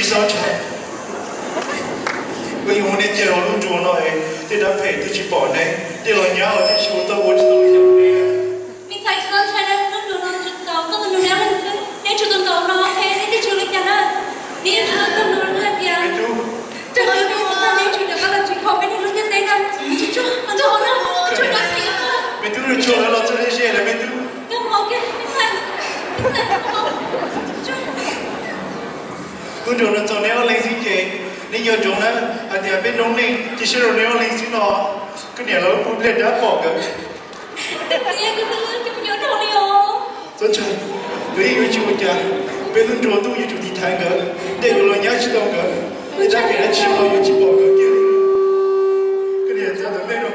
Txhob ntshai, kuv yuav muab neb cia rau lub nruas no, tej dab phem twb tsis pom neb, tej los nyab los twb tsis ua tau ua tsis tau li cas rau neb. Me ntxhais, txhob ntshai, lub nruas no tsis txaus koj tus nus neb leej xwb, neb tshuav tus ntaus no, neb twb tsis ua li cas na. Neb yog tus nus hais tias, me tub, neb tshuav cov kab los tsis kho peb lub ntiaj teb na. Tsuag no, tsuag dab phem. Me tub, nws tshuav lawv los txog ze ze lawm me tub. Lub nruas no txaus neb ob leeg xwb ces neb nco ntsoov na, hais tias peb noob neej cia siab rau neb ob leeg xwb no. Koj niam lawv kuj pliag dab pom nkawd. Txhob ntshai, nkawd yeej yuav tsis ua cas. Peb lub nruas ntuj yuav tsum tiv thaiv nkawd, tej yuav los nyab tsis tau nkawd, tej dab phem dab tsi los yuav tsis pom nkawd kiag li. Koj niam txav tus dej rau.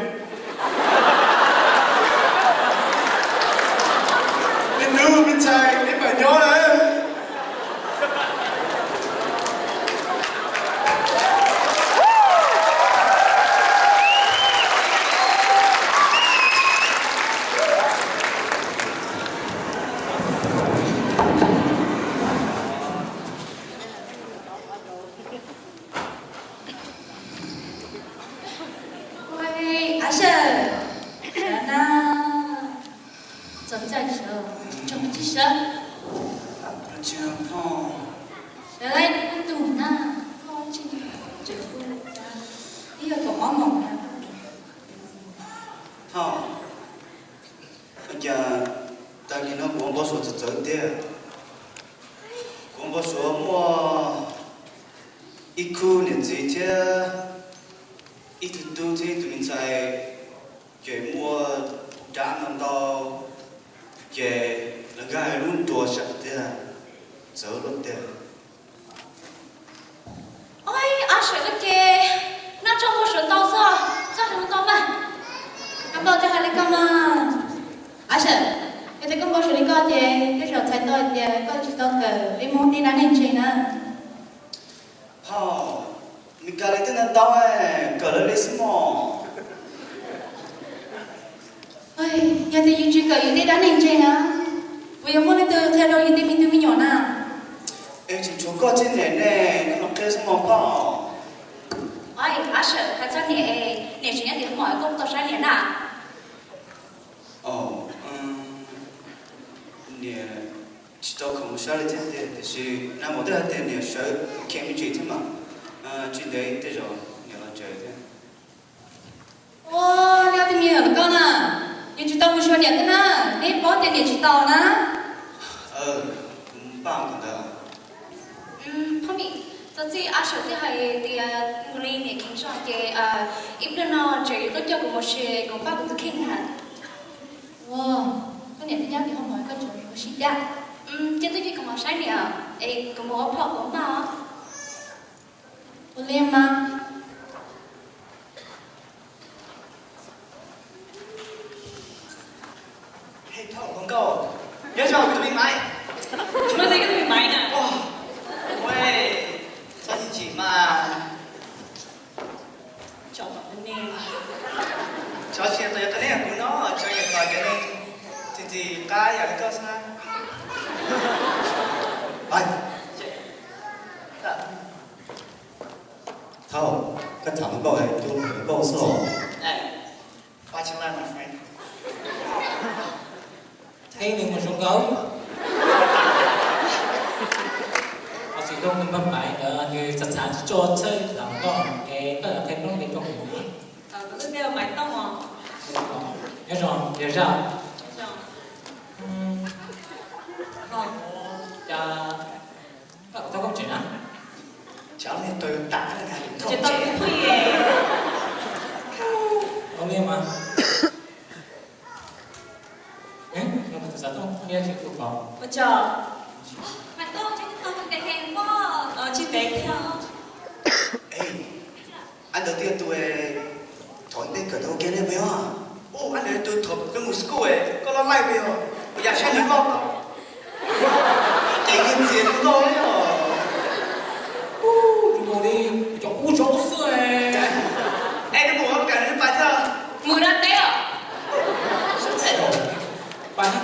Me tub me ntxhais, neb mam nyob lawm. Ua, Ab Sawm, sawv na, txom txaim sawv, tsom tsis sawv. Sawv lawm kuv tus na, koj tsis tseem kuv, ib yog kom mob moos na. Thoj, ua cas tag kis no kuv ua npau suav txawv txawv tiag. Kuv ua npau suav muaj ib khub niam txiv thiab ib tug tub thiab ib tug me ntxhais, ces muaj dab no ntau, ces lawv nkag lub nruas sam tiag, txawv luaj tiag. Oj, Ab Sawm koj ces noj tshuaj npau suav ntau xwb, txhob hais ntau mas. Koj npau cas hais li koj mas. Ab Sawm, yog tias koj npau suav li koj ces tej zaum txhais tau hais tias koj tsis tau kawm peb Hmoob tej dab neeg ntseeg na. Phauj, Meskas li tej ntau ntau, kawm lawv li xwb mog. Yog tias yus tsis kawm yus tej dab neeg ntseeg na, puas yuav muaj leej twg qhia rau yus tej me tub me nyuam na? Es tseem tshuav koj thiab niam ne, koj los qhia xwb mog phauj. Ab Sawm, hais txog niam, niam tseem nyob tim hoob mom, koj puas tau saib niam na? Niam tsis tau khoom mus saib li thiab tiag, tiam sis nag hmo twb hais tias niam sawv kheev me ntsis thiab mas, tsis ntev tej zaum niam los tsev thiab. Ua, neb ob tug me nyuam koj na, yus tsis tau mus xyuas niam thiab na, neb paub tias niam tsis tau na. Kuv npaj kom ntawd. Phauj Mim, txog txij Ab Sawm twb hais tias nkaus li niam kheev zog ces ib pliag no tseem yuav tuaj coj kuv mus si, kuv npaj kuv tus kheej na. Ua, koj niam twb nyob tim hoob mom, koj tseem mus si cas? Cia twb cia kuv mus saib niam es kuv mus ua phauj kuv npaj os. Ua li mas. Hej, thauj hluas nkauj, nyob zoo kuv tus me maiv. Tsis muaj leej twg tus me maiv na. Ua, txhob chim chim mas. Tso tsis yog tau yog qab liab yog kuv no, tso yog kom cov neeg txi txiv qab yam li koj xwb na. Thauj, koj tham hluas nkauj, tus hluas nkauj xwb los? Pab tsis laj mas. Thaij nws mus zoo nkauj. Ho tsis zoo nws npaj npaim ntawd nws txav txav tsis tso txhawj tham hluas nkauj es koj yuav qhia nplooj li rau kuv. Nyob zoo, yog zaj. Cas koj kom thauj koj tsev na? Cov neeg tau tas, ua li mas. Tus xav tuaj nyiaj tsis tu kov. Ua tsaug. Tsis tev thiab. Ab, ntawd twb yog tus thaum ntej kawm tau ua ke ne puas yog? Ub, ab, ntawd tus thaum koj mus school koj loj laij puas yog? Kuv yam saib nws loj tau. Ces yeej txias tus loj li os. Ub, tus no li cov kub zaub xwb. Es nws mus ua kam nws pais thiab. Mus dab teb os. Pais.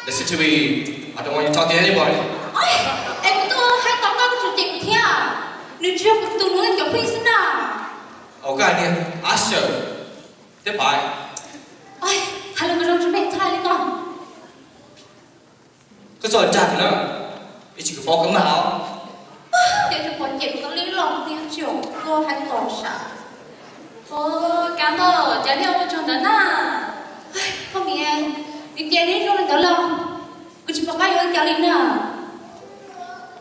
Listen to me. I don't want you to talk to anybody. Es kuv twb hais tau koj, koj tseem cem kuv thiab. Nws tsis yog kuv tus nus, cov phooj ywg xwb na. Ua koj niag Asher, twb pais. Hais lus zoo tsis meej txhaj li koj. Koj txhob dag kuv na, ib tsam kuv fob koj mag os. Ces tsis pom cem kuv tau li los tiag, tsis yog koj hais tau sav. Kav npauj, cas nej ua tsaug ntawd na. Phooj ywg, nws tias neb zoo li ntawd los kuv tsis pom qab yuav li cas li na.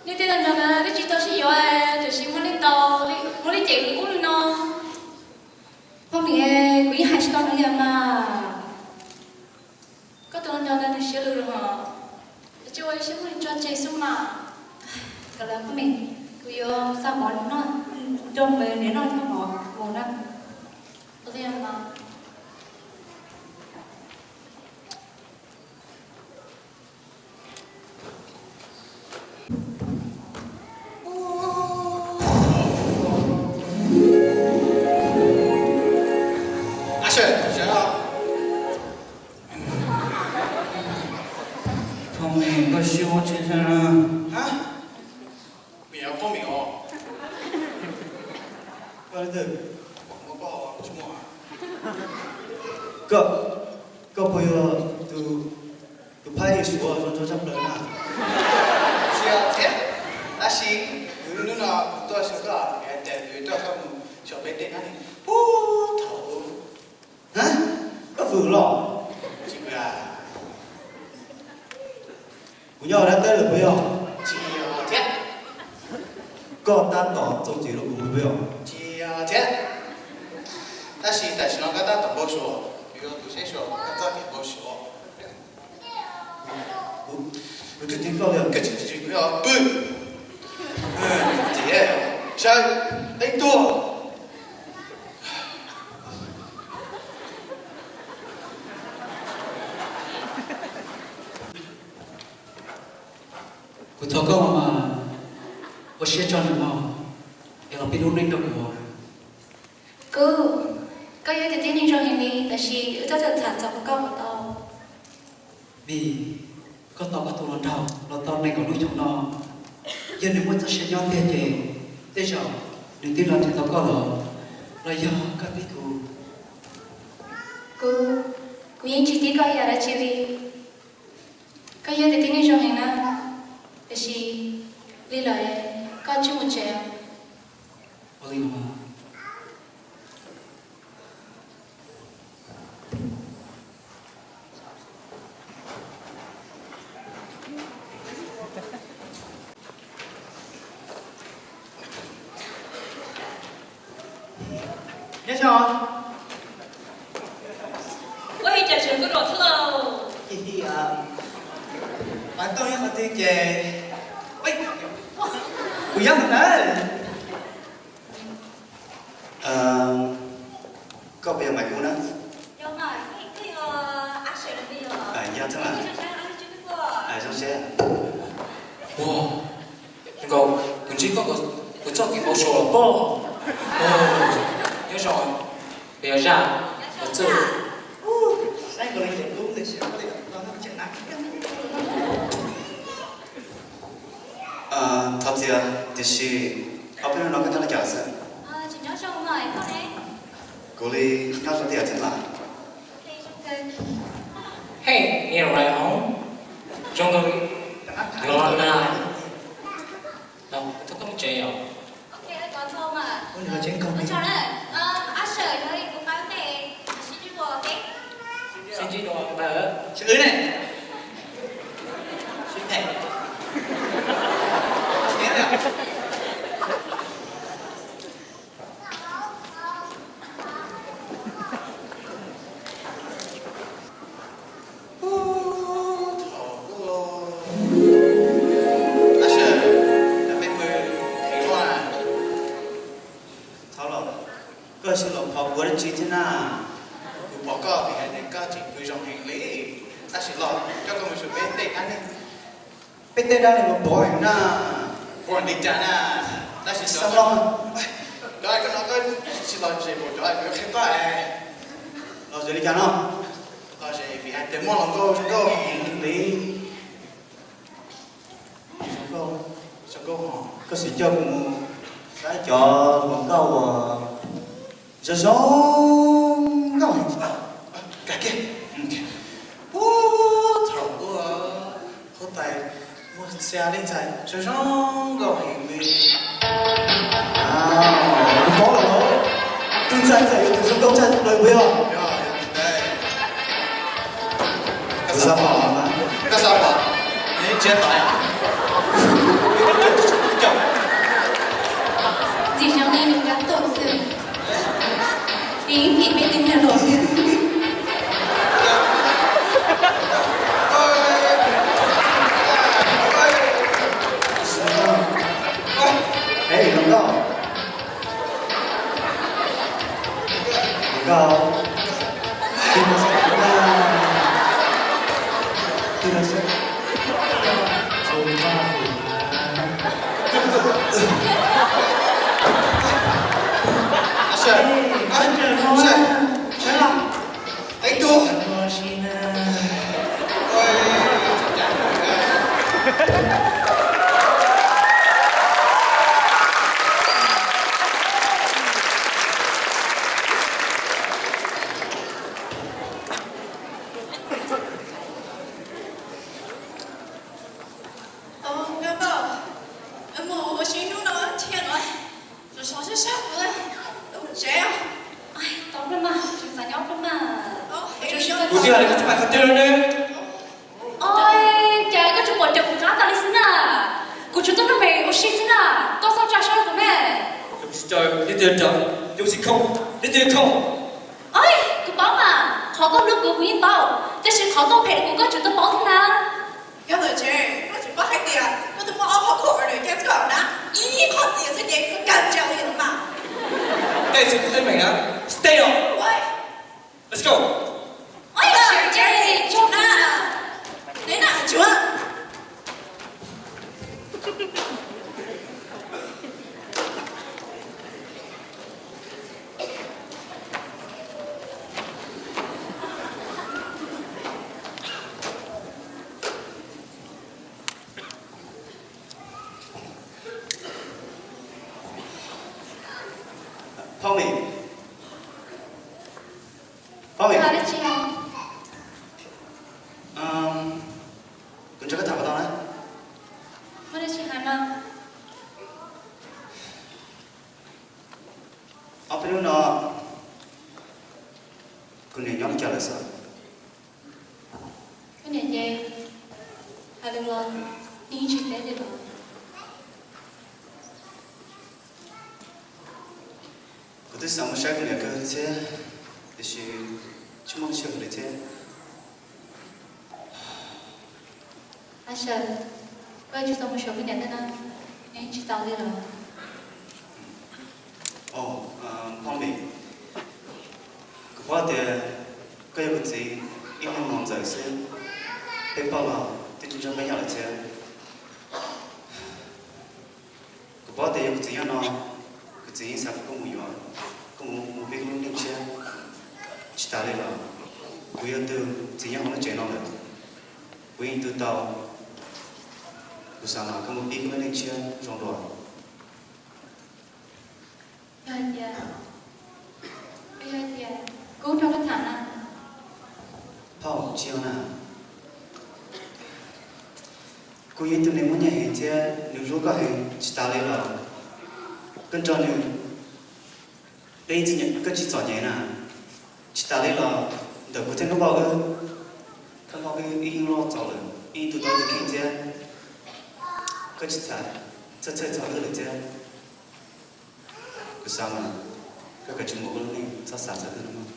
Nej tej tag nrho ntawd twb tsis tau sib yuav, tiam sis muaj li ntau, muaj li cem kuv qub li no. Phooj ywg, kuv yeej hais tsis tau nws li mas. Koj tus hluas nraug ntawd nws siab lug lawm hos, es cia ua ib siab muab nws tso tseg xwb mas. Kawm lawv phooj ywg, kuv yuav xa mov noj rau nws, nws noj tau mov mus na. Ua li mas. Phooj ywg, koj siab ua tsi na? Koj, koj puas yog tus, tus phab ib suav zoo nraug tshaj plaws na? Tsis yog thiab, tab sis kuv hnub no kuv tuaj xyuas koj, kuv hais tias kuv yuav coj koj mus xyuas peb tej dab neeg puag thaum ub. Koj fwm los? Tsis fwm. Kuv nyob dab teb lawm puas yog? Tsis yog thiab. Koj tab tom txooj txiv rau kuv puas yog? Tsis yog thiab. Tab sis tam sim no koj tab tom npau suav, kuv yuav tus saib xyuas koj txoj kev npau suav. Kuv twb tsis koj li, koj tsis tsis kuv yog pw. Txiv, saib, teeb tuaj. Kuv thov koj mas, ua siab tso nws mog, es los pib lub neej rau kuv. Kuv, koj yog ib tug tib neeg zoo heev li, tab sis wb tab tom tham txog koj kom tau. Vim koj tau koj tus hluas nraug los tau nees nkaum lub xyoo no, yog nws muaj txoj sia nyob tiag ces tej zaum nws twb los nrhiav tau koj los, los yog koj tib kuv. Kuv, kuv yeej tsis tib koj yam dab tsi li. Koj yog tus tib neeg zoo heev na, tiam sis li lawm koj tsij mus tsev. Nyob zoo. Ua li cas tseem kuj los thiab lauj? Mas Tooj nyob qhov twg ces kuv nyob qhov ntawd. Koj puas yog Maiv Kub na? Yog xwb mas. Zoo siab. Ua, nkaus kuv ntsib koj, kuv txoj kev npau suav los pob. Nyob zoo, puas yog Zaj, Txwj? Thov txim, tiam sis ob peb hnub no koj nyob li cas xwb? Kuv li nyob zoo li cas thiab mas. Hey, near my home. Zoo nkaus li los na. Thov koj mus tsev os. Sib ntsib dua ntawd. Sib wb ne. Sib phem. Thov los, koj tsis los phov kuv dab tsi thiab na? Kuv pom koj vim hais tias koj tseem pw zoo heev li, tab sis los coj koj mus xyuas peb tej dab neeg. Peb tej dab neeg los boring na. Boring li cas na? Tab sis xav los, cov koj no koj tsis los ze mus cov kuv yuav qhia koj es. Los ze li cas no? Los ze Vim hais tias muaj hluas nkauj zoo nkauj heev li. Zoo nkauj, zoo nkauj hos koj sim coj kuv mus saib cov hluas nkauj uas zoo zoo nkauj heev. Kav kiag. Puag thaum ub, huab tais muaj xya leej ntxhais zoo zoo nkauj heev li. Kuv paub lawm, tus ntxhais ntxawm yuav tus zoo nkauj tshaj plaws puas yog? Kuv xav pom mas. Koj xav pom? Nws tsis tau. Ntxim xyov li nws kav tuaj xwb. Vim vim peb twb nyiam luag xwb. Ej, hluas nkauj. Hluas nkauj. Mus ua si hnub no thiaj no, sov sov sab sab kuv mus tsev. Tau peb mas, tsis xav nyob peb mas. Kuv twb hais koj tsis pais qhov twg lawm ne. Oi, cas koj tsis pom caum kuv qab tas li xwb na? Kuv tsuas tuaj nrog peb ua si xwb na, koj txhob tsa sab kuv me. Leej twg, leej twg khoom? Oi, kuv paub mas, qhov koj hlub kuv kuv yeej paub, tiam sis qhov koj phem kuv koj tseem tuaj paub thiab na. Yog lawm ces koj tsis paub hais tias koj twb muaj ob qho khoom lawm ces koj na, ib qho txiav xwb ces koj kawg tsis yog li mas. Tej xwm kuv teeb meem na, stay on. Let's go. Phauj Mim. Phauj Mim. Kuv nrog koj tham puas tau na? Muaj dab tsi hais mas. Ob peb hnub no kuv niam nyob li cas lawm xwb? Koj niam ces hais lus los yeej tsis teb li lawm. Kuv twb xav mus saib kuv niam kawg thiab, tiam sis tsis muaj chaw li thiab. Asher, koj tsis tau mus saib koj niam thiab na, yeej tsis tau li lawm. Phauj Mim, kuv paub tias koj yog kuv txiv ib leeg mus ntxawm xwb, peb poj los twb tsis nrog peb nyob lawm thiab. Kuv paub tias yog kuv txiv nyob no, kuv txiv yeej xav kom koj mus yuav, koj mus mus pib koj lub neej tshiab. Tsis tas li los, kuv yog tus txiv nyob hauv lub tsev no lawm, kuv yeej tu tau. Kuv xav kom koj mus pib koj lub neej tshiab zoo dua. Yog hais tias, yog hais tias kuv nrog koj tham na. Phauj, tsis yog na. Kuv yog ib tug neeg muaj nyiaj heev thiab nws hlub koj heev, tsis tas li los koj nrog nws, peb ib txwm koj tsis txom nyem na. Tsis tas li los ntawm kuv thiab koj npauj wb, koj npauj wb ib yeej loj txaus lawm, ib yeej tu tau tus kheej thiab. Koj tsis txhob txhawj txog wb lawm thiab. Kuv xav mas koj kav tsij mus ua koj lub neej, txhob xav txog wb lawm mog.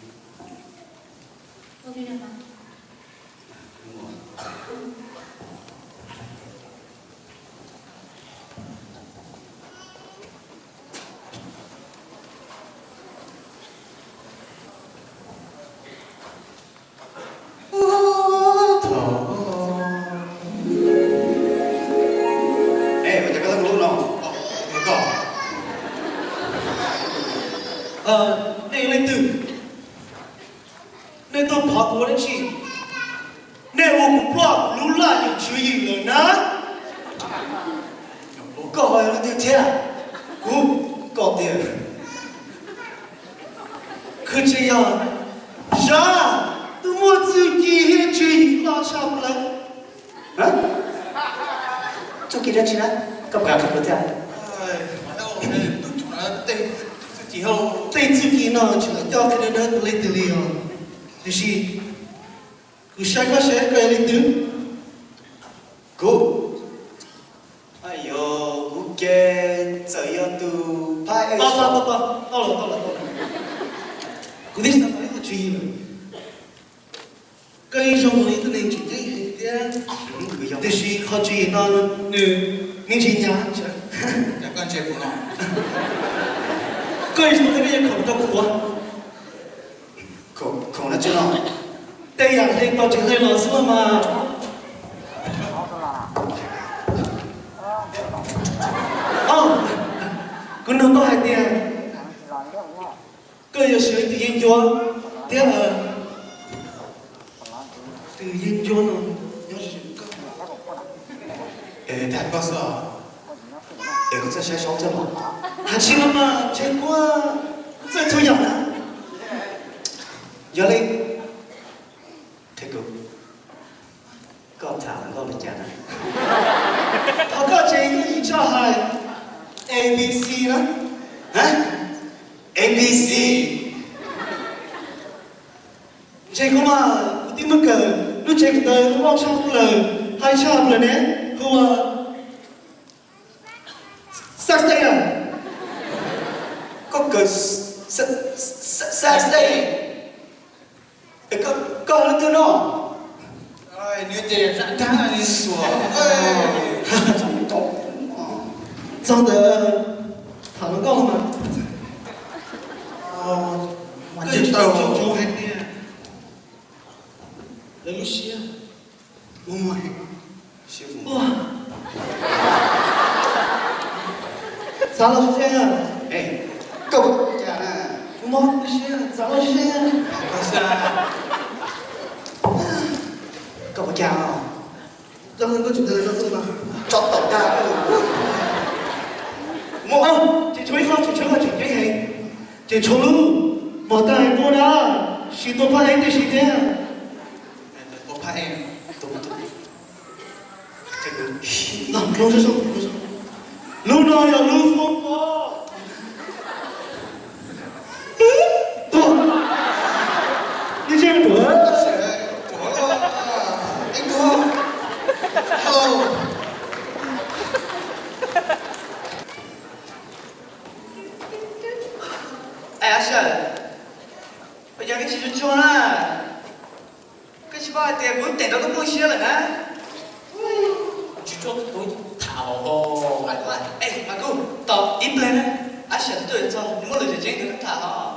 Nej leej twg? Nej tuaj phov kuv ua dab tsi? Kuv ploj kuv lub laj yog tswv yim lawm na. Koj ho yog leej twg thiab? Kuv, koj tiag. Kuv tsis yog. Zaj, tus muaj txuj ci thiab tswv yim loj tshaj plaws. Txuj ci dab tsi na? Koj puas kam qhia kuv thiab? Tej txuj ci no tsis coj qhia rau tus leej twg li os. Tiam sis kuv saib koj saib koj yog leej twg. Kuv, kuv ces txawm yog tus phab, tau lawm, tau lawm, tau lawm. Kuv twb xav tau ib qho tswv yim lawm. Koj yeej zoo nkaus li ib tug neeg tseem ceeb heev thiab, tiam sis qhov tswv yim no nws me ntsis hnyav. Koj yeej zoo thiab, koj yuav khoom rau kuv ua. Khoom dab tsi no? Tej yam hle tau tsis hle los xwb mas. Kuv nug koj hais tias koj yuav siv tus yeeb ncuab thiab, tus yeeb ncuab no nyob ze koj. Koj xwb, es kuv txawj saib saub txawj los. Hais tsis no mas ntshe kuv txawj txhua yam na. Yog li, qhia kuv, koj tham hluas nkauj li cas na? Thov koj tsev yooj yim tshaj hais A B C na. A B C. Ntshe kuv mas kuv twb muab kawm lub tsev kawm ntawv lub mob tshaj kuv lawm, hais tshaj plaws ne, hu ua Saturday. Koj kawm Saturday? Koj leej twg no? Txog ntawd tham hluas nkauj mas. Koj tsis tau hais tias lawv lub siab muag muag heev. Txav los seb. Koj, kuv mob lub siab, txav los seb. Koj puas cas? Tso tawm tag. Muaj, ces tshuav ib qho, ces tshuav ib qho tseem ceeb heev, ces tshuav lub mos tas npua na, siv tua phab ev tib si thiab. Lub no yog lub foob pob. Tuaj, ib tsev ruam. Ej, Asher, ua cas koj tsis tsuag tsuag na? Koj tsis paub hais tias kuv teem tau koj phooj ywg siab lawm na. Tsis tsuag tsuag tham los. Ej, Mas Kuj, tos ib pliag na. Asher tuaj txog, nws muaj lus tseem ceeb nrog koj tham os.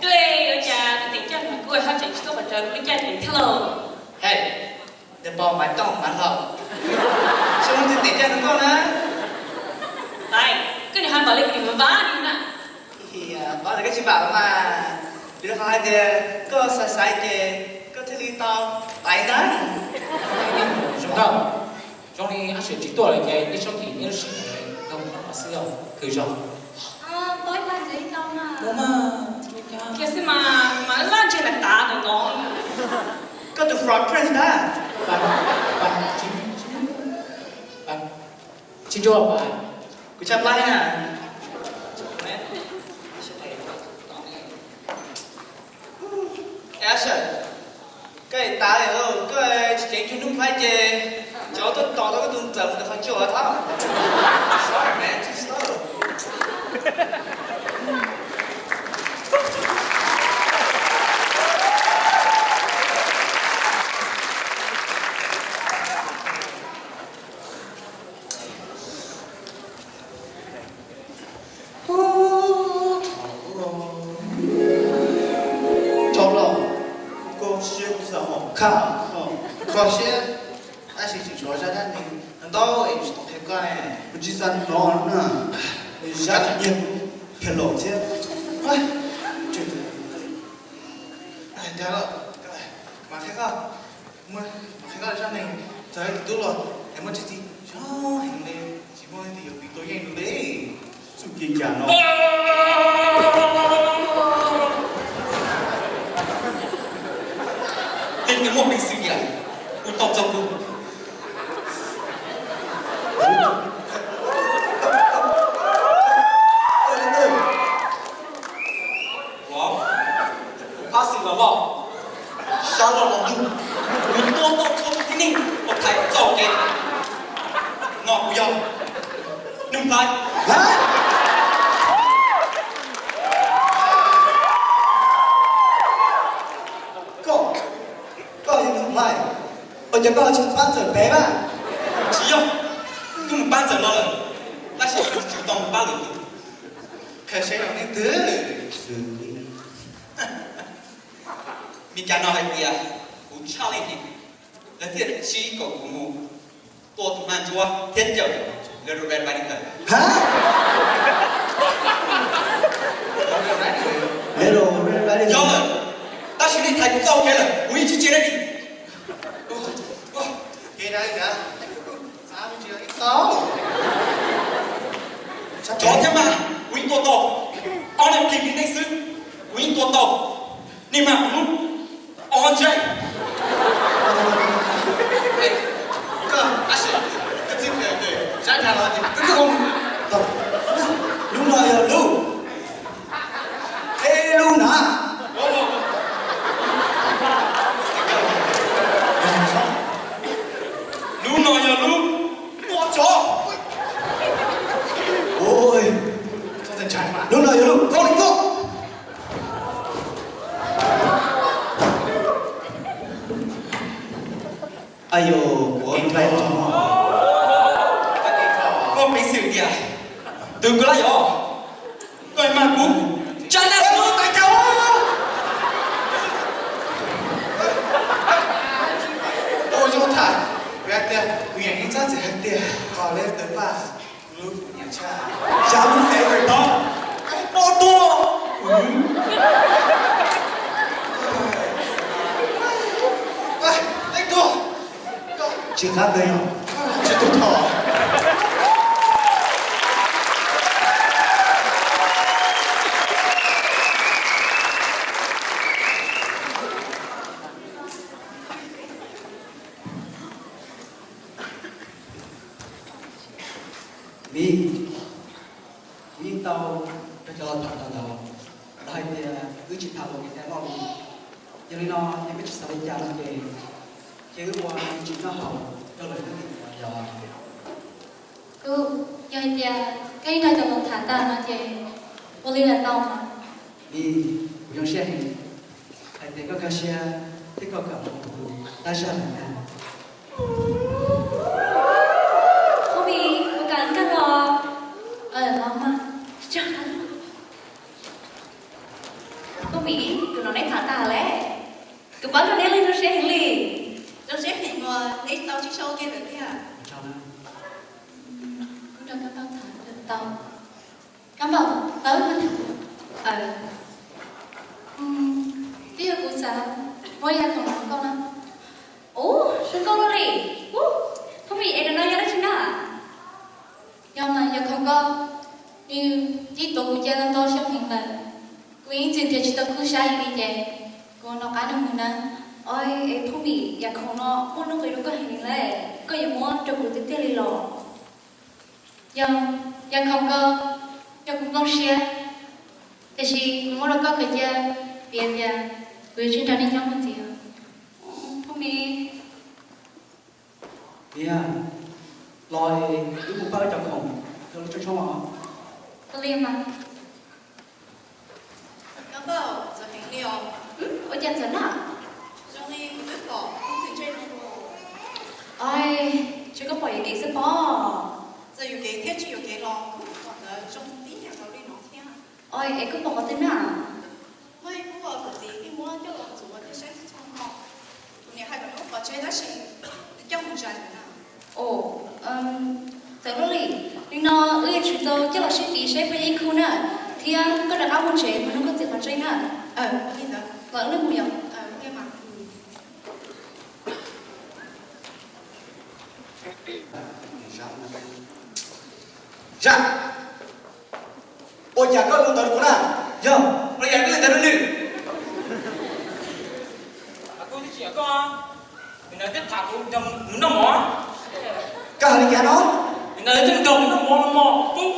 Dej, ua cas koj teem caj Mas Kuj ho tseem tsis tuaj pom raws lub caij teem thiab lauj? Hej, nws pom Maiv Tooj Maiv Hlau, tsis muaj leej twg teem caj nrog koj na. Tais, koj niam hais npaum li kuv niam vab li na. Vab los koj tsis npam los mas, vim rau qhov hais tias koj xaiv xaiv ces koj thiaj li tau tais ntag. Zoo nkauj, zoo li Asher tsis tuaj lawm ces ib tsoom tim ib lub sij hawm zoo no xwb os, khwv zog. Tiam sis mas mas laj ntseg lawm tas ntawm no. Koj tus Frog Prince ntag. Tsis ntsuag, kuv tshaj plab na. Asher, koj tas li, koj tsis ceev cuag hnub phaib ces cov tuaj tos tau koj tus ntxawm mus ntawm qhov tsua thab. Sorry man, too slow. Tau los, koj siab kuv xav hom khaj, kho siab, tab sis tseem tshuav zaj dab neeg ntau es tsis tau qhia koj. Kuv tsis xav hnov na, zaj tseem nyiag kuv pheej laus thiab. Ua cas, Mas qhia koj, muaj, mas qhia koj zaj neeg txog ib tug tub los es muaj tseeb txiv zoo heev li, tsis muaj leej twg yuav piv tau yeej nws li. Txuj ci cas no? Leej twg muaj peev xwm tias kuv tau txog kuv? Ua, kuv pab xwm los loj, sab loj los ntuj, kuv tuaj tau txhua tus tib neeg uas thaiv txoj kev no, kuv yog Nuj Nplhaib. Koj, koj yog Nuj Nplhaib, ua cas koj tsis pab ntxawm pem mas? Tsis yog, kuv mus pab ntxawm los lawm, tab sis kuv tsis tau mus pab lwm tus. Qhia seb yog leej twg. Xws li Meskas no hais tias kuv tshaj leej heev, lawv thiaj tsis kom kuv mus tua tus hmab ntsuab thiab cawm lawv rau Red Riding Hood. Ha? Yog lawm, tab sis nej thaiv kuv txoj kev lawm, kuv yeej tsis tso nej dim. Cov thiab mas, kuv yeej tua tau. Ob leeg plig li nej xwb, kuv yeej tua tau. Nej mag kuv lub ob ntsej. Lub no yog lub, eb, lub na. Lub no yog lub tua tsov. Lub no yog lub koob li koob. Ayo, kuv nplai tso no. Koj peev xwm tias tus koj lab yov, koj mag kuv tsab ntaj tua tais caus. Ua zoo tham, kuv hais tias kuv yeej txhob txwm hais tias qhov leb tawv paj kuv lub nyiam tshaj. Xyov lub favorite no, pob tuag. Leej tug, tsis qab kawg, tsis tau thov. Vim kuv yeej tau nrog cov laus tham tag ntawd, lawv hais tias wb tsis tham los kev cai loj li. Yog li no ces peb tsis xav li cas no ces, ces wb ua me ntsis noj haus rau lwm hnub tim ntawd yog. Kuv, yog hais tias koj yeej nrog cov laus tham tag no ces ua li lawm tau mas. Vim kuv zoo siab heev hais tias koj nkag siab thiab koj kam los ua kuv tus dab zaj lawm ntag. Phub Mim, kuv kam nkag los. Los mas. Phub Mim, tus no neb tham tag lawm. Kuv paub tias neb yeej zoo siab heev li. Zoo siab heev uas neb tau sib sau ua ke lawm thiab. Kuv nrog koj tham tau. Kab Npaum, tau wb tham. Twb yog kuv xav muab yam khoom rau koj na. Ub, zoo nkauj luaj li. Ub, Phub Mim, es tus no yog dab tsi na? Yog mas, yam khoom ko nws twb tuav kuv cia tau ntau xyoo heev lawm. Kuv ib txwm nrhiav tsis tau khub sab li ces kuv nov qab nug nws na. Oi, es Phub Mim, yam khoom no muaj nuj nqis rau koj heev li lawm, koj yuav muab rau kuv tiag tiag li los? Yog, yam khoom ko yog kuv nplooj siab, tiam sis kuv muab rau koj khaws cia, vim tias kuv yuav tsum nrog nej nyob mus ntxiv. Phub Mim, Mia, los es wb mus pab wb cov khoom rau lub tshoob tshoob os. Ua li mas. Kab Npaum, txawv heev li os. Ua cas txawv na? Zoo li kuv twb pom kuv twb ntsej no. Oi, tsuas koj pom yuav kev xwb pob. Txawm yuav kev thiab tsis yuav kev los kuv pom ntawd zoo tib yam nkaus li no thiab. Oi, es koj pom qhov twg na? Muaj ib khub uas kuv txiv twb muab coj los ntxuav thiab saib txog no. Kuv niam hais kom muab pov tseg tab sis nws coj mus zais lawm na. Ov, txawm luaj li. Nim no wb yuav tsum tau coj los sib tiv saib puas yog ib khub na, thiab koj rov qab mus tsev mus nug koj txiv qhov tseeb na. Li ntawd los wb mus yom. Zaj, ua cas koj ua ntawd rau kuv na? Yog, ua cas koj ua ntawd rau nws? Kuv twb tsis yog koj, nim no twb tham kuv nrog nws noj mov. Koj hais li cas no? Nim no twb nrog nws noj mov no mog. Ub,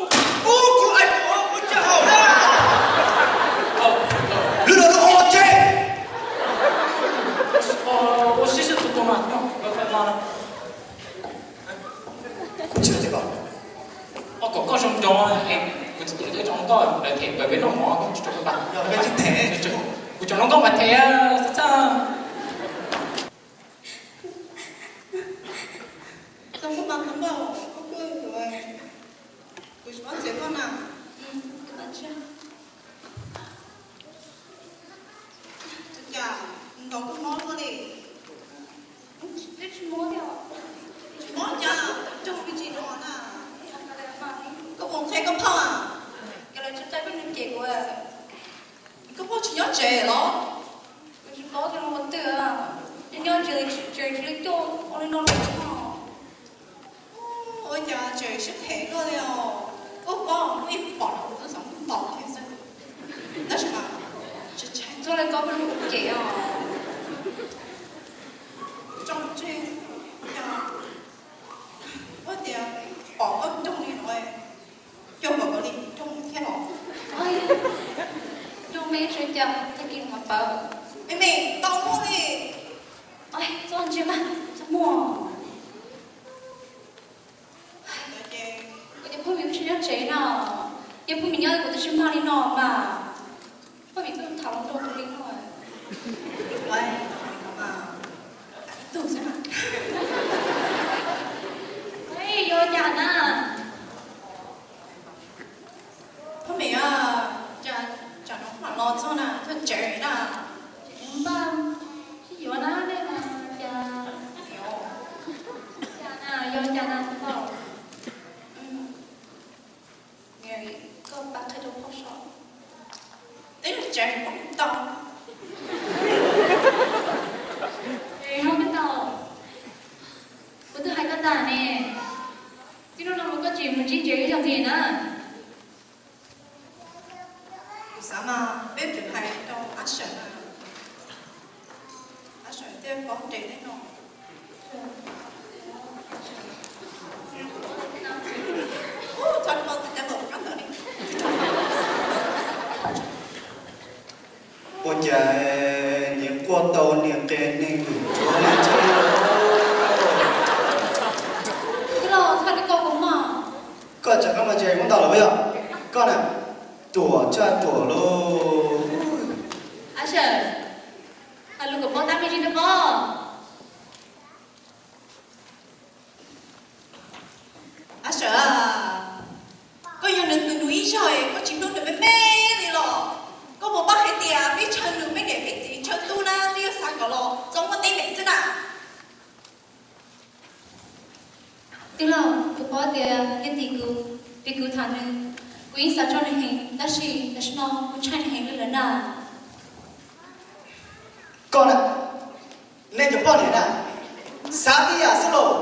kuv hais kuv ua cas haum na. Lub no lub ua tseg. Ua siab siab tus tus mas no. Kuv tsis hais tias koj, koj kom koj zoo nraug es kuv txiv tub teb zoo koj lawv them pawg peb noj mov koj tsis rau koj pab. Yog koj tsis them, kuv tseem zoo nkauj mas them xwb txaj. Txog koj mas koj npauj koj kuj, kuv tsis paub txiav koj na. Ua cas ntaus koj mob luaj li? Twb tsis mob thiab. Tsis mob cas, nrog me ntsis no na. Koj puas nqhis koj phauj a? Koj lawv tsis tau koj nws cem kuv. Koj phauj tsis nyob tsev los? Kuv tsis paub tias ua twg, nyob nyob tsev li tsis, tsev tsis li tuaj ua li no li no. Ua cas tseem sib phem luaj li os. Koj paub muaj ib pom los kuv twb xav ntaus thiab xwb. Tab sis mas tsis tsheej txog li koj peb lub cem os. Tso tseg, ua cas, ua tias pom koj nrog li no, coj kom koj li nrog thiab los? Nrog me sawv cas tag kis mas pawg. Me me tau muaj li. Txhob ntsia mas txhob muaj. Ua cas phauj Mim tsis nyob tsev na? Yog phauj Mim nyob kuv twb tsis mag li no mas. Phauj Mim tuaj tham hluas nraug kuv li no. Ua, tus xwb na. Yog cas na? Phauj Mim, cas tsam no mam los txog na, txog tsev na. Npaj sib yuav na, nej mas cas. Cas na, yog cas na tus phauj? Mary, koj pab qhia rau phauj saib. Twb tsev poob tau. Ces no twb tau. Kuv twb hais koj tag ne. Txij hnub no mus koj tsis mus ntsib Jerry ib zaug ntxiv na. Kuv xav mas peb twb hais rau Ab Sawm na, Ab Sawm thiaj paub nres tej no. Txhob paub txiv cab laus rau ntawd li. Ua cas nyias quaj tau niag qe neeg lwm tsuav li thiab. Tij laug, txhob li koj kuv mog. Koj tsam koj mas Jerry muab ntaus lawm yog? Koj na, ruam tshaj ruam lauj. Ab Sawm, hais lus kom paub tab me ntsis thiab pob. Ab Sawm, koj yog nws tus nus ib zaug es koj tsis hlub nws me me li los? Koj puas paub hais tias peb chaw nus peb niam peb txiv chaw tub na twb yuav xav kom los txog muaj teeb meem xwb na. Tij laug, kuv paub tias yog tim kuv, vim kuv tham nws, kuv yeej xav tso nws heev, tab sis tam sim no kuv ntshai nws heev li lawm na. Koj na, nej cov poj niam na, xav tib yam xwb lauj,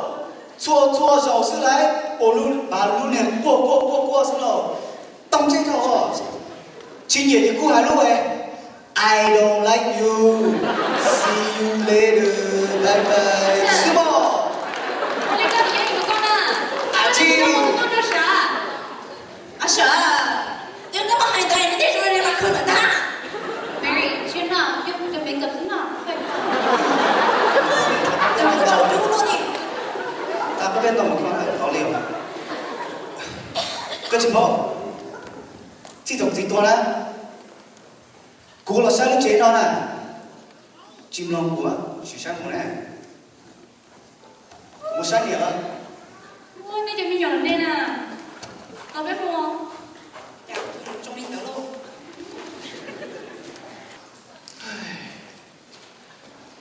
txhua txhua zaus xwb lauj, ua lub, lub niag quaj quaj quaj quaj xwb lauj. Tau ntsej dhau, tsis nyiam ces kuj hais lub I don't like you, see you later, bye bye xwb mog. Ab tsi, Ab Sawm, yog koj mam hais ntawd nws tej zaum nws mam khwv lawm ntag. Mary, chill na, yog kuv cov makeup xwb na. Tab peb tau mus kho hauv li os. Koj tsis paub, txij thaum kuv txiv tuag na, kuv los saib lub tsev no na, tsis mloog kuv, tsis saib kuv na. Mus saib niam lawm. Nej cov me nyuam nej na, los peb mus. Cas zoo li ntawd lauj.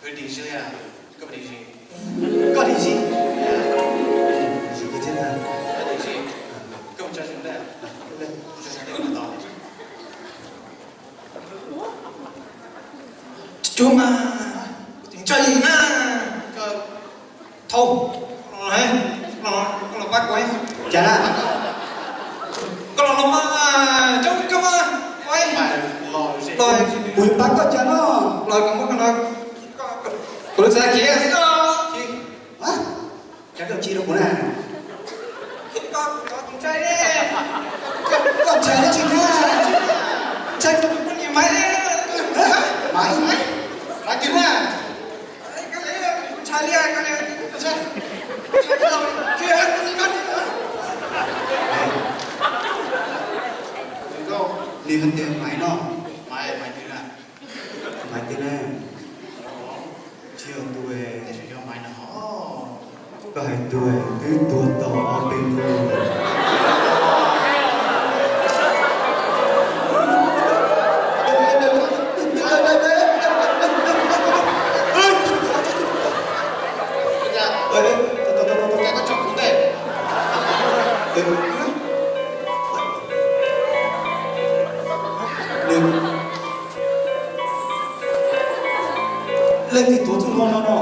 Koj dim zis, koj dim zis. Koj dim zis. Koj dim zis. Koj mus tso zis ntawd. Tsuag mas, tso zis na. Thauj, los pab kuv. Cas na? Koj muab koj no, kuv lub txhais khiav xwb. Cas koj tsis rau kuv na? Koj ntshai dab tsi na? Ntshai kuv niam Maiv, Maiv, Maiv twg na? Nws hais tias Maiv no, Maiv, Maiv twg na? Maiv twg na? Tsis yog tus, koj hais tus twb tuag tau ob peb hnub. Leej twg tuav txuj hmo no no?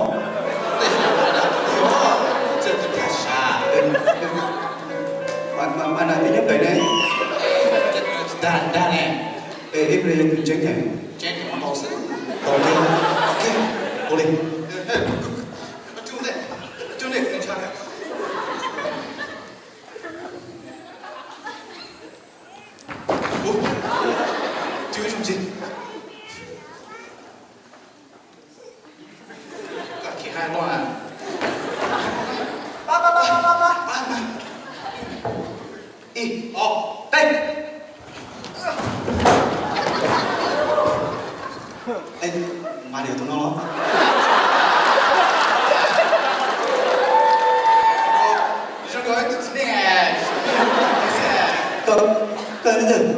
Mas mas mas na, peb nyob pem ne. Dag dag ne. Ib pliag yog tus tseeb ne. Tau kiag, ua li. Ub, cwb zoo tsis. Koj khiav hais luaj na. Pab, pab, pab, pab, pab, pab, pab. Ib, ob, peb. Mas yog tus no los? Koj, koj leej twg?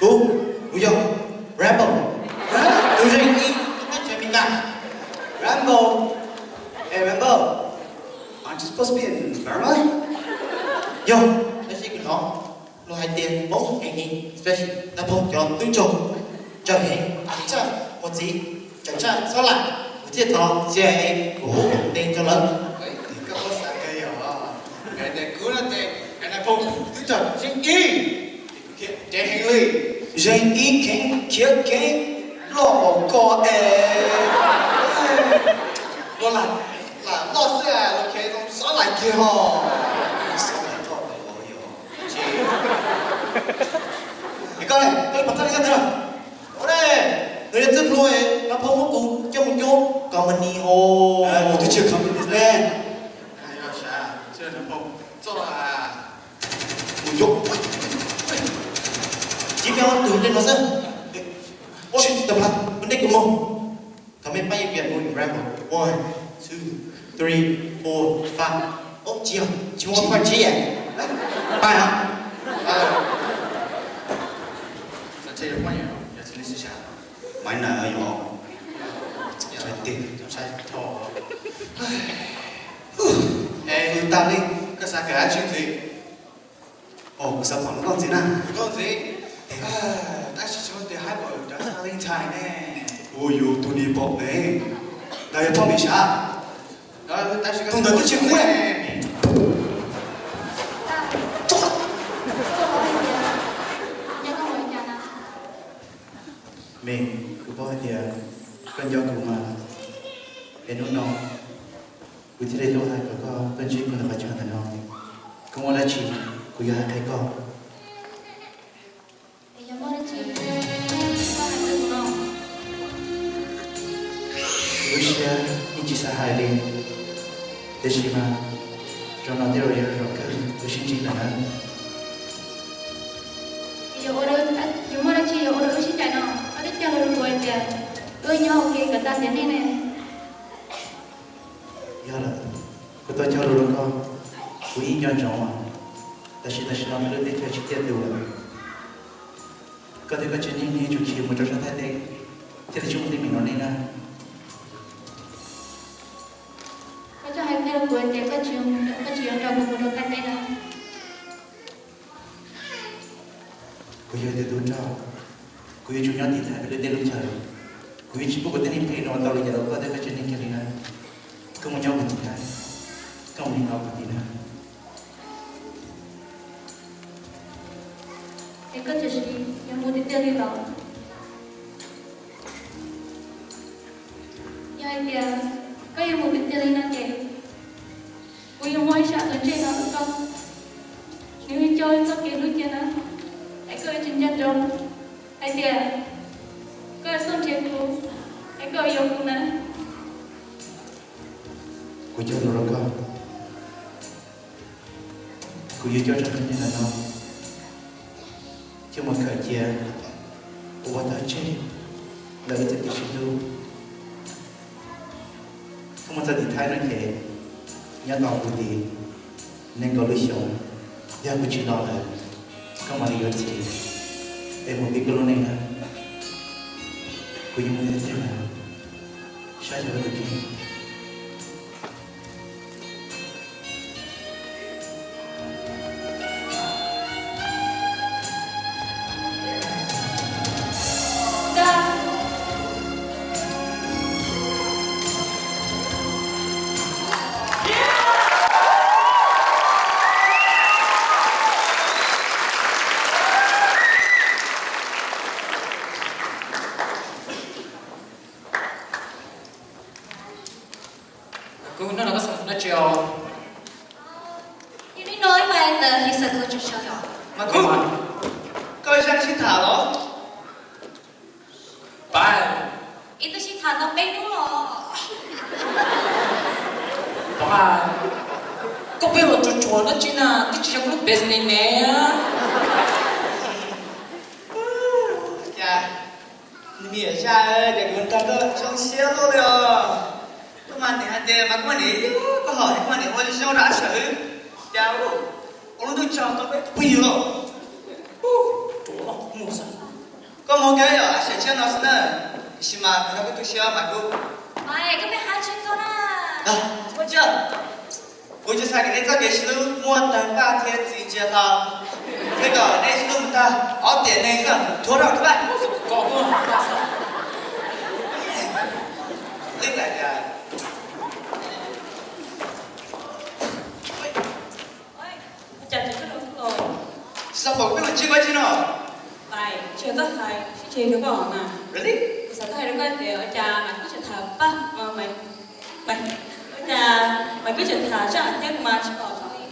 Kuv, kuv yog Rambo, tus zeej ib teb chaws Amelikas. Rambo, hey Rambo, aren't you supposed to be in Burma? Yog, tab sis kuv hnov luag hais tias Hmoob heev heev, especially Nab Phooj cov tub rog tsawg heev, tsawg mus txiv, tsawg tsawg xob laim, kuv thiaj thov C I A mus hub ntes rau lawv. Koj xav kawg yog, kuv no ces Nab Phooj tub rog zeej ib, zeej ib kheev khiav kheev loj npaum ko es, lam loj xwb los kheev xob laim kiag ho. Es koj ne, koj li pom txoj li koj ntag. Ua ne, nws yog txwj hlua, Nab Phooj muab kuv coj mus cuab company ho. Kuv twb tsis company ne. Mus cuab. Tsis peb ob tug tej no xwb. Ua tsis tau plab, mus nej kuv mus. Thov mej pab yus piam mus Rambo. One, two, three, four, five. Ub, tsis yog, tsis muaj poj tsib. Pab hov. Maiv na yog. Tag li, koj xav kawm dab tsi ntxiv? Kuv xav pom koj ntxiv na. Koj ntxiv? Tab sis tsis muaj tus hais kom cov Valentine ne. Ua yus tus ni pom ne. Ntawd yog poj me sav. Tus ntawd twb tsis kub ne. Me, kuv paub hais tias koj nco kuv mas, es hnub no kuv thiaj li tuaj hais kom koj tuaj ntsib kuv ntawm qhov chaw ntawm no. Koj muaj dab tsi kuv yuav hais qhia koj. Kuv lub siab yeej tsis xav hais li, tiam sis mas zaum no tej zaum yog zaum kawg kuv sib ntsib lawm na. Yuav muaj dab tsi yuav ua rau wb sib ncaim no, koj twb cog lus rau kuv hais tias wb nyob ua ke kom tag tiam neej ne. Yog lawm, kuv tau cog lus rau koj, kuv yeej nco ntsoov, tab sis tam sim no peb lub teb chaws tsis tiaj tus lawm. Koj thiab koj tsev neeg nej tsum tsis mus rau sab Thaib teb, thiaj li tsis muaj teeb meem no nej na. Koj txhob hais kiag rau kuv tias koj tsis, koj tsis yuav nrog kuv mus rau Thaib teb na. Kuv yog tus tub rog, kuv yuav tsum nyob tiv thaiv peb lub teb lub chaw. Kuv yuav tsis pub kuv tej neeg phem no ua tau li cas rau koj thiab koj tsev neeg kiag li na. Koj mus nyob kuv tiv thaiv, koj mus hnov kuv tiv na. Es koj tseem yuav mus tiag tiag li los? Hais tias koj yuav mus tiag tiag li no ces kuv yuav muab ib sab tus ntsej no rau koj. Nws yuav coj txoj kev hlub cia na, es koj yuav tsum nco ntsoov hais tias koj yuav txhob nrhiav kuv, es koj yuav yuav kuv na. Kuv cog lus rau koj, kuv yuav coj tsob ntoo no coj mus khaws cia ua tag tseg ntawm wb txoj kev sib hlub. Koj mus txog tim Thaib no ces nyob tos kuv tim nees nkaum lub xyoo, yog kuv tsis los lawm, koj mam li yuav txiv es mus pib koj lub neej na. Kuv yuav mus tiag tiag lawm, saib xyuas koj tus kheej. Kuv hnub no koj xav dab tsi os? Mas kuv, koj ib zaj sib tham los? Pab, ib tug sib tham tau peb hnub los. Pab, koj peb los tsuas tsuas dab tsi na, twb tsis yog kuv lub business ne. Cas, nws me nyuam zaj ces kuv nrog koj zoo siab luaj li os. Koj mas niam hais tias mas koj mas niam yog koj hom, koj mas niam ua zoo rau Ab Sawm. Cas ua lub ntuj tsaug tau peb tus phooj ywg los. Koj mus kawg yog Ab Sawm tshiab no xwb na, tiam sis mas kuv nrog koj tu siab mas kuv. Koj peb hab tsis koj na. Ua tsaug. Kuv tsuas xav kom nej txoj kev sib hlub muaj tag npaj thiab txi ntsia hlo, thiab kom nej sib hlub mus tag ob tiam neeg xwb, thuav rau koj. Leej daim tias, tsis xav pom kuv peb mus ntsib koj tsi no. Tsis yog koj hais, sib tseg rau koj na. Kuv xav koj hais rau koj tias ua cas Maiv Kub tseem tham pab, ua cas Maiv Kub tseem tham zaj thiab kuv mas tsis pom tau li.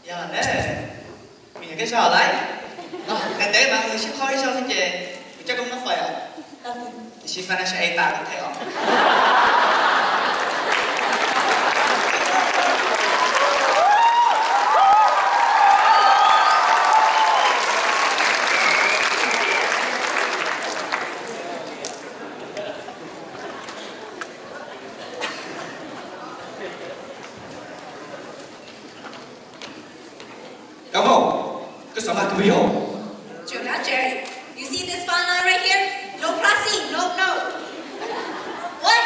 Yog ne, kuv nyiam koj zaj lawm. Ntev ntev mas kuv sib qhov ib zaug xwb ces kuv coj koj mus noj fawm os. Tiam sis financial aid tas kuv them os. Kab Mooj, koj xav mag kuv puas yog? Jerry, you see this fine line right here? No crossing, no, no. What?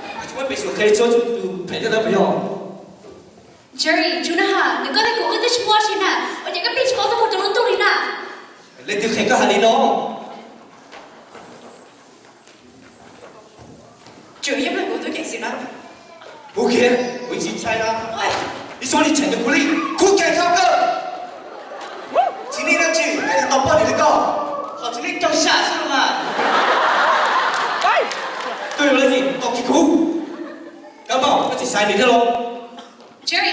Koj tsis muab pes xyuas qhia txog tus phem thiab lawv puas yog? Jerry, tsum na ha, nws koj thiab kuv wb twb tsis muaj dab tsi na, ua cas koj pheej tsis paub txog kuv cov lub ntuj li na? Leej twg qhia koj hais li no? Tseem yog kuv tus ceev xwm na. Kuv khiav, kuv tsis ntshai na. Ib txhia li tseem tus kuv li, kuv kheev tau kawg. Txiv neej dab tsi koj yuav tau poj niam li koj, ho txiv neej raug zam xwb los mas. Koj yuav lawv txim tau kiag kuv. Kab Mooj, koj tsis xav li thiab los? Jerry,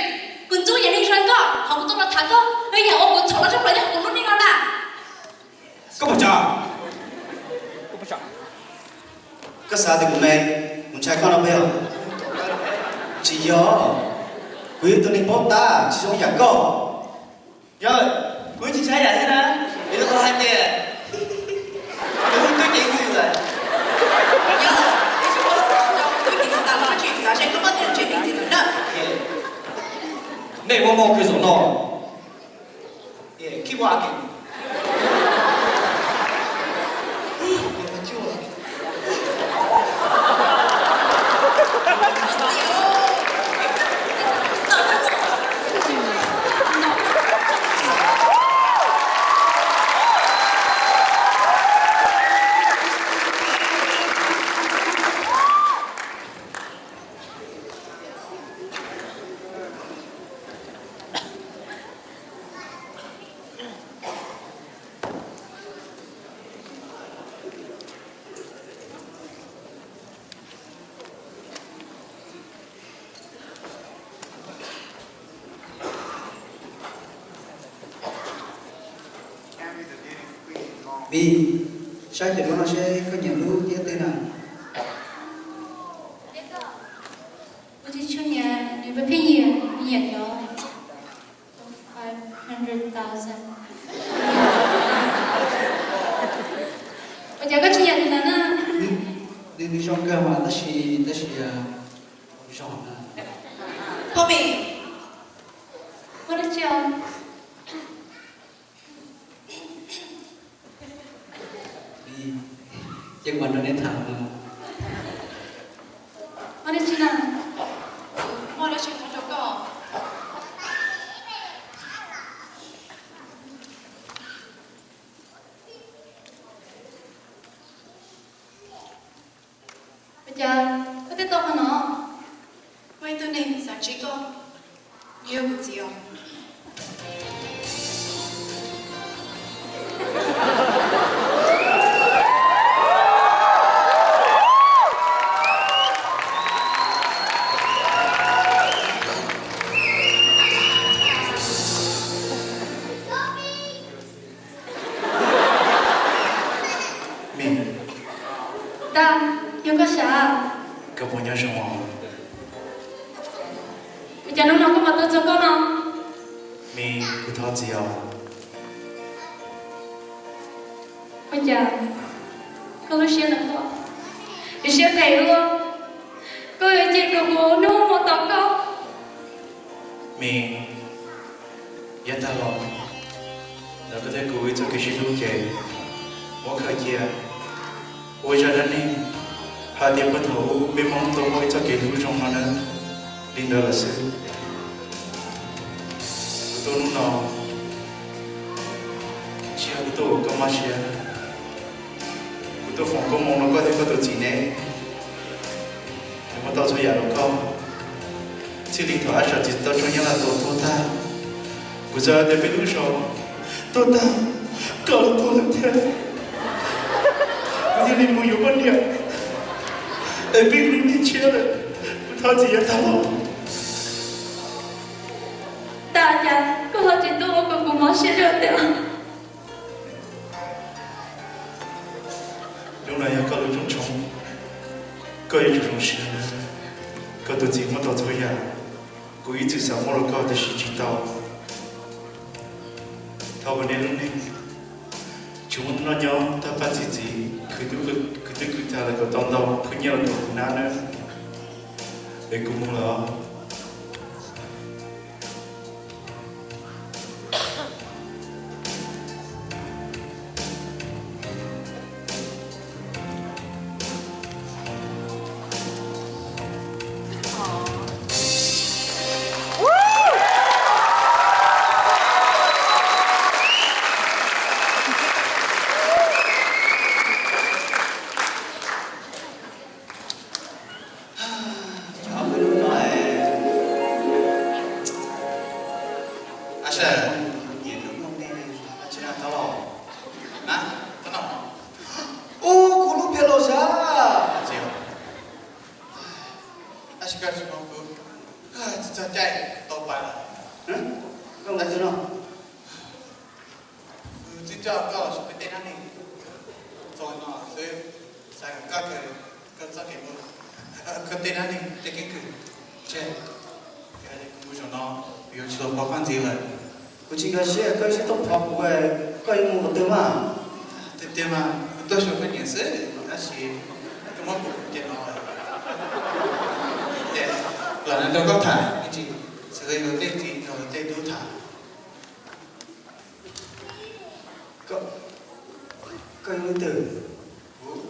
kuv ntxub yam neeg zoo li koj, qhov kuv tuaj los tham koj, yog yam uas kuv txhaum los tshaj plaws nyob hauv kuv lub neej no na. Koj puas tsav? Koj xav tias kuv me, kuv ntshai koj no peb os? Tsis yog, kuv yog tus neeg paub tab tsis zoo yam koj. Yog, kuv tsis ntshai yam thiab na, vim rau qhov hais tias kuv yog tub ceev xwm lawm. Yog, tab sis kuv tsis tau tub ceev xwm tas los tsis xav seb koj muaj tus tsev neeg twg lawm na. Nej muaj mob kawg zaum no. Keep walking. Mim, saib cov duab no seb koj nyiam lub thiab twg na. Kuv tsis tshua nyiam nws pheej nyiam, nyiam cov five hundred thousand. Ua cas koj tsis nyiam tus ntawd na? Nws, nws zoo kawg mas tab sis, tab sis, ah, zoo na. Phob Mim, muaj dab tsi os? Ces kuv nrog nej tham. Muaj dab tsi na? Muaj dab tsi qhia rau koj? Ua cas koj thiaj tau qhov no? Muaj ib tug neeg xav ntsib koj, nws yog kuv txiv os. Mim. Ntag, yog koj sav. Koj puas nyob zoo os? Ua cas hnub no koj mam tuaj txog koj no? Mim, kuv thov txim os. Ua cas koj lub siab ntawd koj, nws siab phem luaj, koj yuav cia kuv mus hnub mus tos koj. Mim, yav tag los ntawm koj thiab kuv ib txoj kev sib hlub ces muab khaws cia ua zaj dab neeg hais tias puag thaum ub peb Hmoob tau muaj ib txoj kev hlub zoo no na, li ntawd lawm xwb. Kuv tuaj hnub no tsis yog kuv tuaj ua koj mob siab, kuv tuaj foom koob hmoov rau koj thiab koj tus txiv ne, nws muab tau txhua yam rau koj. Txij li thaum Ab Sam txiv tau tsoo Nyab Laj tuag tag, kuv xav tias peb lub zos tuag tag, koj los tuag lawm thiab, kuv thiaj li mus yuav poj niam, es peb mus nrhiav tshiab lawm. Kuv thov txim yav tag los. Ua cas koj ho tsis tuaj ua kom kuv mob siab zog tiag. Hnub no yog koj lub rooj tshoob, koj yuav tsum zoo siab. Koj tus txiv muab tau txhua yam, kuv ib txwm xav muab rau koj tab sis tsis tau. Thov kom nej lub neej tsuas muaj noj nyob tag paj txi txiv, khwv twb khwv tag lawm kom tau ntau, khwv nyiaj los kom nab nawb. Es kuv mus lawm os. Ab Sam, nyiam hnub no ne, tsis na tau los na, tau no. Ub, kuv lub phiaj los sav. Tab sis koj tsis mloog kuv, txog caij tau pais lawm. Koj ntawd twg no? Kuv twb coj koj los peb tej dab neeg txog no xwb, xav kom koj kawg koj txoj kev mus, koj tej dab neeg tej keeb kwm tseg. Kuv mus zaum no, kuv yuav tsis los pov koj ntxiv lawm. Kuv tsis nkag siab koj ib sib toob phov kuv, koj yuav mus qhov twg mas? Tiag tiag mas kuv tuaj xyuas koj niam xwb, tab sis koj muab kuv cia no lawm. Ces los no nrog koj tham me ntsis, xws li luag tej txiv nrog luag tej tub tham. Koj, koj yog leej twg? Kuv,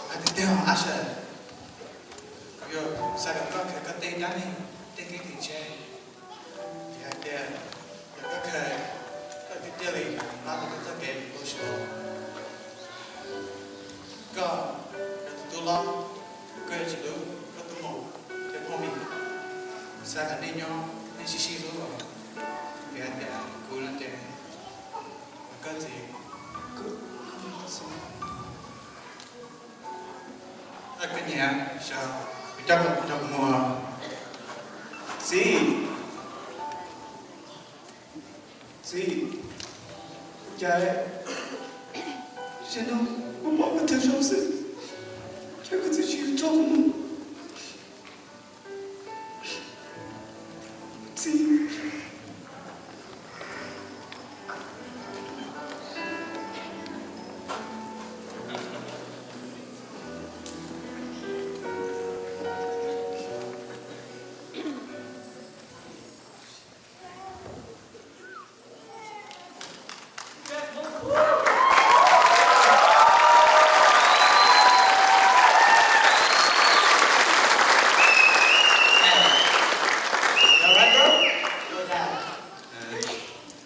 hais tiag tiag Ab Sam, kuv yuav xav kom koj khaws koj tej dab neeg tej keeb kwm tseg. Vim hais tias yog koj khaws, koj thiaj li pab tau koj txoj kev mus tau sab laug. Koj yog tus tub hlob, koj yuav tsum hlub koj tus muam thiab Phauj Mim. Xav kom nej nyob nej sib sib hlub os, vim hais tias kuv no ces koj txiv. Koj niam, kuv coj koj nrog kuv mus. Txiv, txiv, cas Zaum no kuv pom koj tag zog xwb, ces koj txiv tsis yog tso kuv mus. Txiv.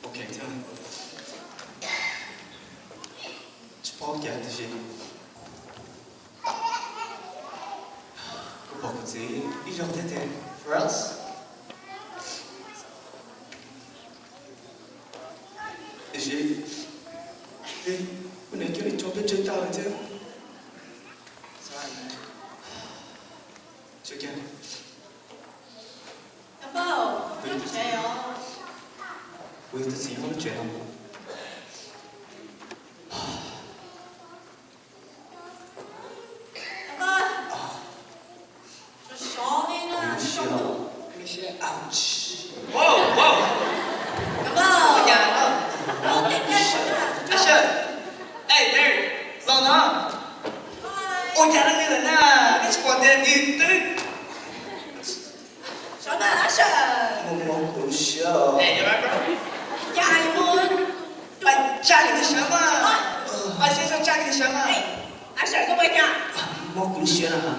Ok thiab. Tsis paub cas tiam sis kuv pom kuv txiv ib zaug thiab tiag. Tiam sis kuv niam cia li tso peb tseg tag lawm thiab. Kuv yog tus txiv nyob lub tsev no. Ua cas? Hey, Mary, los no. Ua cas no nws lawm na? Neb tsis pom tias nws twb mob kuv lub siab. Tsa nws lub siab mas. Tsa nws lub siab mas. Mob kuv lub siab na.